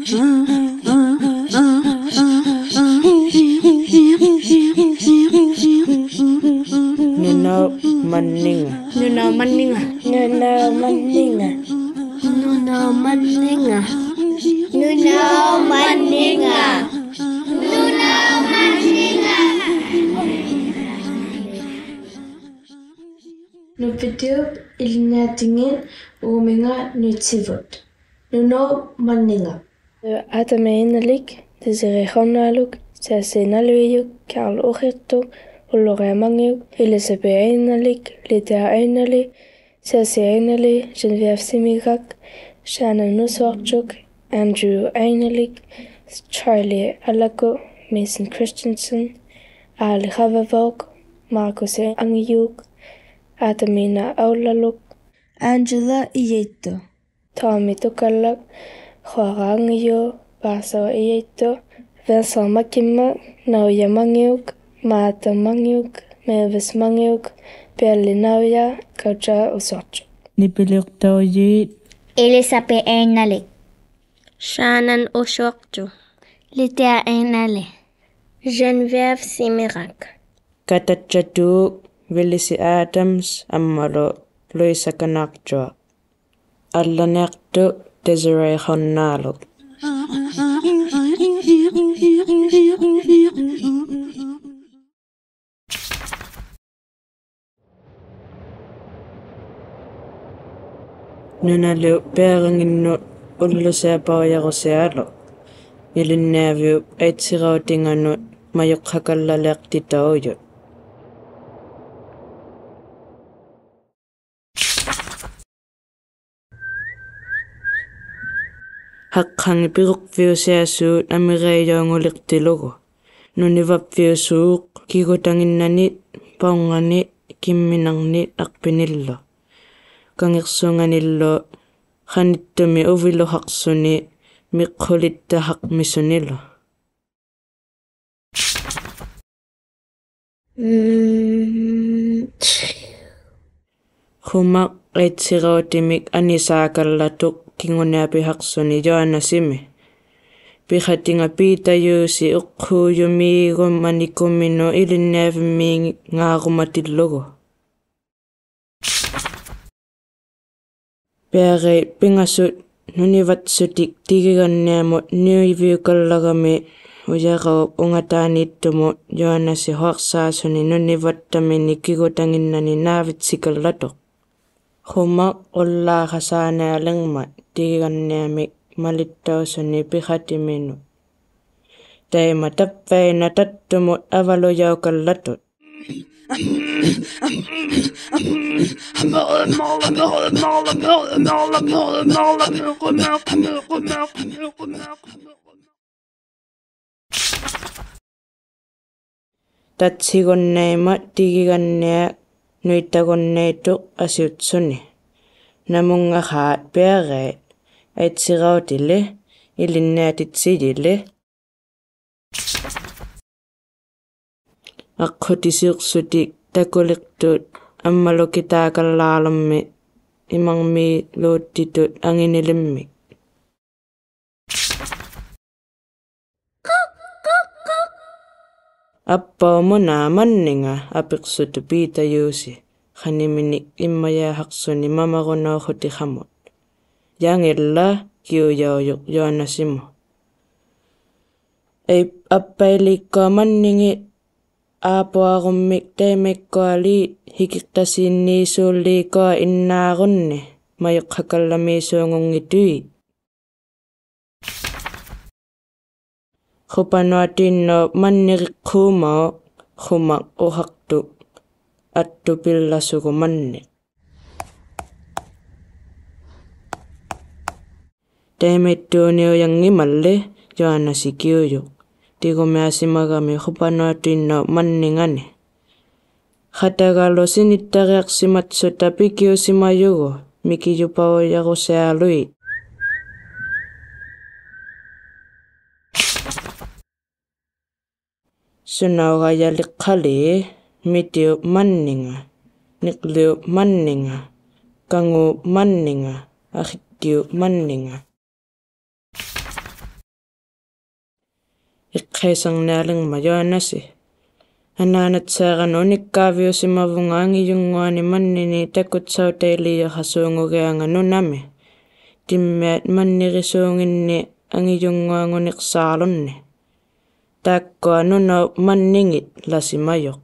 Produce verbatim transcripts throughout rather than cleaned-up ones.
ᓄᓇᐅᑉ ᒪᓐᓂᖓ. ᓄᓇᐅᑉ ᒪᓐᓂᖓ. ᓄᓇᐅᑉ ᒪᓐᓂᖓ. ᓄᓇᐅᑉ ᒪᓐᓂᖓ. ᓄᓇᐅᑉ ᒪᓐᓂᖓ. ᓄᓇᐅᑉ ᒪᓐᓂᖓ. ᓄᕝᕕᑎᐅᑉ ᐃᓕᓐᓂᐊᖅᑎᖏᑦ ᐆᒥᖓ ᓄᐃᑦᓯᕗᑦ. ᓄᓇᐅᑉ ᒪᓐᓂᖓ. ᐋᑕᒥ ᐊᐃᓇᓕᒃ, ᑎᓯᕆ ᖃᐅᓈᓗᒃ, ᓯᐊᓯ ᓇᓗᐃᔪᒃ, ᑲᓪ ᐅᕿᖅᑐᖅ, ᐅᓪᓗᕆᐊᒪᖏᐅᒃ, ᐃᓕᓴᐱᑦ ᐊᐃᓇᓕᒃ, ᓕᑎᐊ ᐊᐃᓇᓕᒃ, ᓯᐊᓯ ᐊᐃᓇᓕᒃ, ᔮᓐ ᕕᐊᑉ ᓯᒥᒐᒃ, ᓵᓇᓐ ᐅᓱᐊᕐᔪᒃ, ᐊᓐᓱ ᐊᐃᓇᓕᒃ, ᔮᓕ ᐊᓚᒃᑯ, ᒦᓯᓐ ᖁᕕᔅᑎᓐᓴᓐ, ᐋᓕ ᖃᕙᕙᐅᒃ, ᒪᑯᓯ ᐊᖏᔪᒃ, ᐋᑕᒦᓇ ᐊᐅᓪᓚᓗᒃ, ᐊᓐᔪᓚ ᐃᔭᐃᑦᑐᖅ, ᑕᒥ ᑐᑲᓪᓚᒃ, ᖁᐊᕋ ᐊᖏᔪᒃ, ᐸᓱ ᐃᔭᐃᑦᑐᖅ, ᕕᓴ ᒪᑭᒻᒪᒃ, ᓇᐅᔭ ᒪᖏᐅᒃ, ᒫᑕ ᒪᖏᐅᒃ, ᒪᕕᔅ ᒪᖏᐅᒃ, ᐱᐊᓕ ᓇᐅᔭ, ᑲᐅᔾᔭ ᐅᓱᐊᕐᔪᒃ. ᓂᐱᓕᐅᖅᑕᐅᔩᑦ. ᐃᓕᓴᐱᑦ ᐊᐃᓇᓕᒃ. ᓵᓇᓐ ᐅᓱᐊᕐᔪᒃ. ᓕᑎᐊ ᐊᐃᓇᓕᒃ. ᔮᓐ ᕕᐊᑉ ᓯᒥᒐᒃ. ᑲᑕᔾᔭᑑᒃ, ᕕᓕᓯ ᐋᑕᒻᔅ ᐊᒻᒪᓗ ᓗᐃᓴ ᑲᓇᕐᔪᐊᖅ. ᐊᓪᓚᓂᐊᖅᑐᖅ ᑎᓯᕆ ᖃᐅᓈᓗᒃ. ᓄᓇᓕᐅᑉ ᐱᐊᕋᖏᓐᓄᑦ ᐅᓪᓗᓯᐊᐸᐅᔭᕈᓯᐊᓗᒃ. ᐃᓕᓐᓂᐊᕕᐅᑉ ᐊᐃᑦᓯᕋᐅᑎᖓᓄᑦ ᒪᔪᖅᑲᒃᑲᓪᓚᓕᐊᖅᑎᑕᐅᔪᑦ. ᖃᖅᑲᖏᑦ ᐱᕈᕐᕕᐅᓯᐊᓲᑦ ᐊᒥᕋᐃᔭᐅᖑᓕᖅᑎᓗᒍ. ᓄᓂᕙᕝᕕᐅᓲᖅ ᑭᒍᑕᖏᓐᓇᓂᑦ, ᐸᐅᕐᖓᓂᑦ, ᑭᒻᒥᓇᕐᓂᑦ ᐊᖅᐱᓂᓪᓗ. ᑲᖏᖅᓱᖓᓂᓪᓗ, ᖃᓂᑦᑐᒥ ᐅᕕᓗᖃᖅᓱᓂ, ᒥᖅᑯᓕᑦᑕᖃᕐᒥᓱᓂᓗ. ᖁᒪᖅ ᐊᐃᑦᓯᕋᐅᑎᒥᒃ ᐊᓂᓵᑲᓪᓚᑐᖅ ᑭᖑᓂᐊᐱᖃᖅᓱᓂ ᔪᐊᓇᓯᒥ. ᐱᖃᑎᖓ ᐲᑕᔫᓯ ᐅᖅᑰᔪᒦᒍᒪᓂᑯᒥᓄᑦ ᐃᓕᓐᓂᐊᕕᒻᒦᖔᕈᒪᑎᓪᓗᒍ. ᐱᐊᕋᐃᑦ ᐱᖓᓱᑦ ᓄᓂᕙᑦᓱᑎᒃ ᑎᒋᒐᓐᓂᐊᒧᑦ ᓄᐃᕕᐅᑲᓪᓚᕋᒥ ᐅᔭᕋᐅᑉ ᐅᖓᑖᓃᑦᑐᒧᑦ ᔪᐊᓇᓯ ᖁᐊᖅᓵᓱᓂ ᓄᓂᕙᑦᑕᒥᓂᒃ ᑭᒍᑕᖏᓐᓇᓂᒃ ᓈᕕᑦᓯᑲᓪᓚᑐᖅ. ᖁᒪᖅ ᐅᓪᓛᖃᓵᓂᐊᓕᕐᒪᑦ ᑎᒋᒐᓐᓂᐊᒥᒃ ᒪᓕᑦᑕᐅᓱᓂ ᐱᖃᑎᒥᓄᑦ. ᑕᐃᒪ ᑕᑉᐸᐃᓐᓇ ᑕᑦᑐᒧᑦ ᐊᕙᓗᔭᐅᑲᓪᓚᑐᑦ. ᑕᑦᓯᒍᓐᓇᐃᒪᑦ ᑎᒋᒐᓐᓂᐊᖅ ᓄᐃᑕᒍᓐᓇᐃᑐᖅ ᐊᓯᐅᑦᓱᓂ. ᓇᒧᙵᖄᑦ ᐱᐊᕋᐃᑦ, ᐊᐃᑦᓯᕋᐅᑎᓕ, ᐃᓕᓐᓂᐊᑎᑦᓯᔨᓕ. ᐊᖅᑯᑎᓯᐅᖅᓱᑎᒃ ᑕᑯᓕᖅᑐᑦ ᐊᒻᒪᓗ ᑭᑖᑲᓪᓚᕐᒥᒃ ᐃᒪᕐᒦᓘᑦᑎᑐᑦ ᐊᖏᓂᓕᒻᒥᒃ. ᐊᑉᐸᐅᑉ ᒧᓇ ᒪᓐᓂᖓ? ᐊᐱᖅᓱᑐᑦ ᐲᑕᔫᓯ ᖃᓂᒥᓂᒃ ᐃᒻᒪᔭᖃᖅᓱᓂ ᒪᒪᕈᓇᐅᖁᑎᖃᒧᑦ. ᔭᖏᓪᓚ, ᑭᐅᔭᐅᔪᖅ ᔪᐊᓇᓯᒧᑦ. ᐊᐃ, ᐊᑉᐸᐃᓖᒃᑯᐊ ᒪᓐᓂᖏᑦ, ᐋᐳᐊᕈᒻᒥᒃ ᑕᐃᒪᐃᒃᑯᐊᓖᑦ ᓯᑭᖅᑕᓰᓐᓃᓲᓪᓖᒃᑯᐊ ᐃᓐᓈᕈᓐᓂ, ᒪᔪᖅᑲᒃᑲᓪᓚᒦᓲᖑᙱᑐᐃᑦ. ᖁᐸᓄᐊᑐᐃᓐᓇᐅᑉ ᒪᓐᓂᕆᖅᑰᒪᐅᒃ, ᖁᒪᖅ ᐅᖃᖅᑐᖅ ᐊᑦᑐᐱᓪᓚᓱᒍ ᒪᓐᓂᖅ. ᑕᐃᒪᐃᑦᑑᓂᐅᔭᙱᒪᓪᓕ? ᔪᐊᓇᓯ ᑭᐅᔪᖅ, ᑎᒍᒥᐊᓯᒪᒐᒥ ᖁᐸᓄᐊᑐᐃᓐᓇᐅᑉ ᒪᓐᓂᖓᓂ. ᖃᑕᒐᓗ ᓯᓂᑦᑕᕆᐊᖅᓯᒪᑦᓱᑕ ᐱᑭᐅᓯᒪᔪᒍᑦ, ᒥᑭᔪᐸᐅᔭᕈᓯᐊᓗᐃᑦ. ᓱᓇᐅᒐᔭᓕᖅᑲᓕ? ᒥᑎᐅᑉ ᒪᓐᓂᖓ, ᓂᕐᓕᐅᑉ ᒪᓐᓂᖓ, ᑲᖑᑉ ᒪᓐᓂᖓ, ᐊᕿᑦᑎᐅᑉ ᒪᓐᓂᖓ. ᐃᖅᑲᐃᓴᕐᓂᐊᓕᕐᒪᑦ ᔪᐊᓇᓯ. ᐊᓈᓇᑦᓯᐊᕋᓄᑦ ᐅᓂᒃᑳᕕᐅᓯᒪᕗᖓ ᐊᖏᔪᙳᐊᓂᒃ ᒪᓐᓂᓂᒃ ᑕᑯᑦᓴᐅᑕᐃᓕᔪᖃᓲᖑᒋᐊᖓ ᓄᓇᒥ. ᑎᒻᒥᐊᑦ ᒪᓐᓂᕆᓲᖏᓐᓂᒃ ᐊᖏᔪᙳᐊᖑᓂᖅᓵᓗᓐᓂᒃ. ᑖᒃᑯᐊ ᓄᓇᐅᑉ ᒪᓐᓂᖏᑦ ᓚᓯᒪᔪᖅ.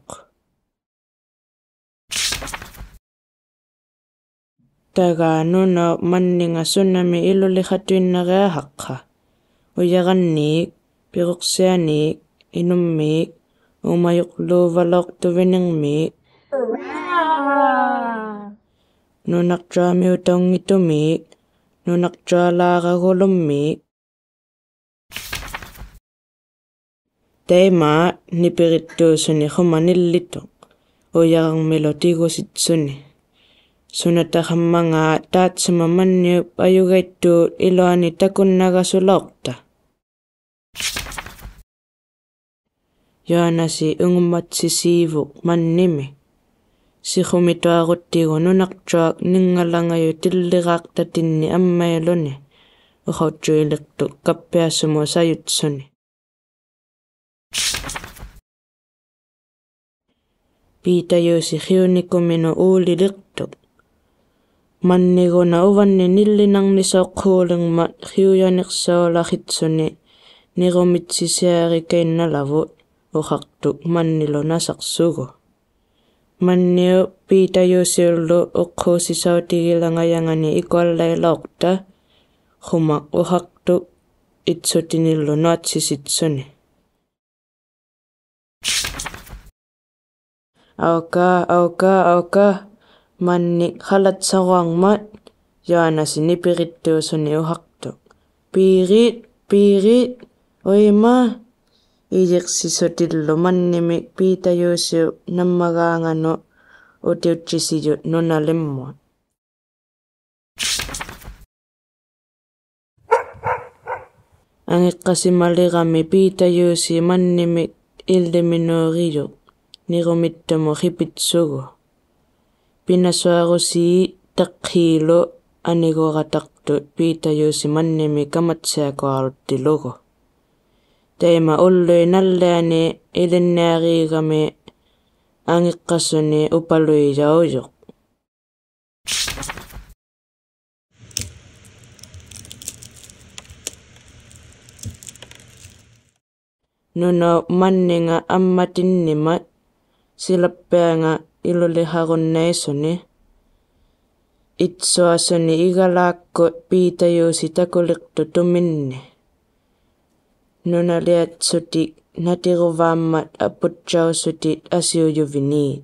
ᑕᒐ ᓄᓇᐅᑉ ᒪᓐᓂᖓ ᓱᓇᒥ ᐃᓗᓕᖃᑐᐃᓐᓇᕆᐊᖃᖅᑲ. ᐅᔭᕋᓐᓃᑦ, ᐱᕈᖅᓯᐊᓃᑦ, ᐃᓄᒻᒦᑦ, ᐆᒪᔪᕐᓘᕙᓚᐅᖅᑐᕕᓂᕐᒦᑦ. ᓄᓇᕐᔪᐊᒥᐅᑕᐅᙱᑐᒦᑦ, ᓄᓇᕐᔪᐊᓛᕋᒍᓗᒻᒦᑦ. ᑕᐃᒪ ᓂᐱᕆᑦᑑᓱᓂ ᖁᒪᖅ ᓂᓪᓕᑐᖅ, ᐅᔭᕋᕐᒥᓗ ᑎᒍᓯᑦᓱᓂ. ᓱᓇᑕᖃᕐᒪᖔᑦ ᑖᑦᓱᒪ ᒪᓐᓂᐅᑉ ᐊᔪᒐᐃᑦᑑᑦ ᐃᓗᐊᓂ ᑕᑯᓐᓇᒐᓱᓚᐅᖅᑕ. ᔪᐊᓇᓯ ᐅᖑᒪᑦᓯᓰᕗᖅ ᒪᓐᓂᒥᒃ. ᓯᖁᒥᑐᐊᕈᑦᑎᒍ ᓄᓇᕐᔪᐊᖅ ᓂᙵᓚᖓᔪᖅ ᑎᓪᓕᕌᖅᑕᑎᓐᓂᒃ ᐊᒻᒪᐃᓗᓂ, ᐅᖃᐅᑦᓱᐃᓕᖅᑐᖅ ᑲᑉᐱᐊᓱᒧᑦ ᓴᔪᑦᓱᓂ. ᐲᑕᔫᓯ ᕿᐅᓂᑯᒥᓄᑦ ᐆᓕᓕᖅᑐᖅ. ᒪᓐᓂᒍᓇ ᐅᕙᓐᓂᒃ ᓂᓪᓕᓇᕐᓂᓴᐅᖅᑰᓕᕐᒪᑦ ᕿᐅᔭᓂᖅᓴᐅᓚᕿᑦᓱᓂ, ᓂᕈᒥᑦᓯᓯᐊᕆᑲᐃᓐᓇᓚᕗᑦ, ᐅᖃᖅᑐᖅ ᒪᓐᓂᓗ ᓇᓴᖅᓱᒍ. ᒪᓐᓂᐅᑉ ᐲᑕᔫᓯᐅᓪᓗ ᐅᖅᑰᓯᓴᐅᑎᒋᓚᖓᔭᖓᓂᒃ ᐃᑯᐊᓪᓚᐃᓚᐅᖅᑕ, ᖁᒪᖅ ᐅᖃᖅᑐᖅ ᐃᑦᓱᑎᓂᓪᓗ ᓄᐊᑦᓯᓯᑦᓱᓂ. ᐊᐅᑲ, ᐊᐅᑲ, ᐊᐅᑲ, ᒪᓐᓂᒃ ᖃᓚᑦᓴᕈᐊᕐᒪᑦ, ᔪᐊᓇᓯ ᓂᐱᕆᑦᑑᓱᓂ ᐅᖃᖅᑐᖅ. ᐲᕇᑦ, ᐲᕇᑦ, ᐅᐃᒪ. ᐃᔨᖅᓯᓱᑎᓪᓗ ᒪᓐᓂᒥᒃ ᐲᑕᔫᓯᐅᑉ ᓇᒻᒪᒑᖓᓄᑦ ᐅᑎᐅᑦᓯᓯᔪᑦ ᓄᓇᓕᒻᒧᑦ. ᐊᖏᕐᕋᓯᒪᓕᕋᒥ ᐲᑕᔫᓯ ᒪᓐᓂᒥᒃ ᐃᓪᓕᒥᓅᕆᔪᖅ, ᓂᕈᒥᑦᑐᒧᑦ ᕿᐱᑦᓱᒍ. ᐱᓇᓱᐊᕈᓰᑦ ᑕᖅᑮᓗ ᐊᓂᒍᕋᑕᖅᑐᑦ ᐲᑕᔫᓯ ᒪᓐᓂᒥᒃ ᑲᒪᑦᓯᐊᑯᐊᕈᑦᑎᓗᒍ. ᑕᐃᒪ ᐅᓪᓗᐃᑦ ᓇᓪᓕᐊᓂ ᐃᓕᓐᓂᐊᕇᒐᒥ ᐊᖏᕐᕋᓱᓂ ᐅᐸᓗᐃᔭᐅᔪᖅ. ᓄᓇᐅᑉ ᒪᓐᓂᖓ ᐊᒻᒪᑎᓐᓂᒪᑦ, ᓯᓚᑉᐱᐊᖓ ᐃᓗᓕᖃᕈᓐᓇᐃᓱᓂ, ᐃᑦᓱᐊᓱᓂ ᐃᒐᓛᒃᑯᑦ ᐲᑕᔫᓯ ᑕᑯᓕᖅᑐᖅ ᑐᒥᓐᓂ. ᓄᓇᓕᐊᑦᓱᑎᒃ ᓇᑎᕈᕚᒻᒪᑦ ᐊᐳᑦᔭᐅᓱᑎᒃ ᐊᓯᐅᔪᕕᓃᑦ.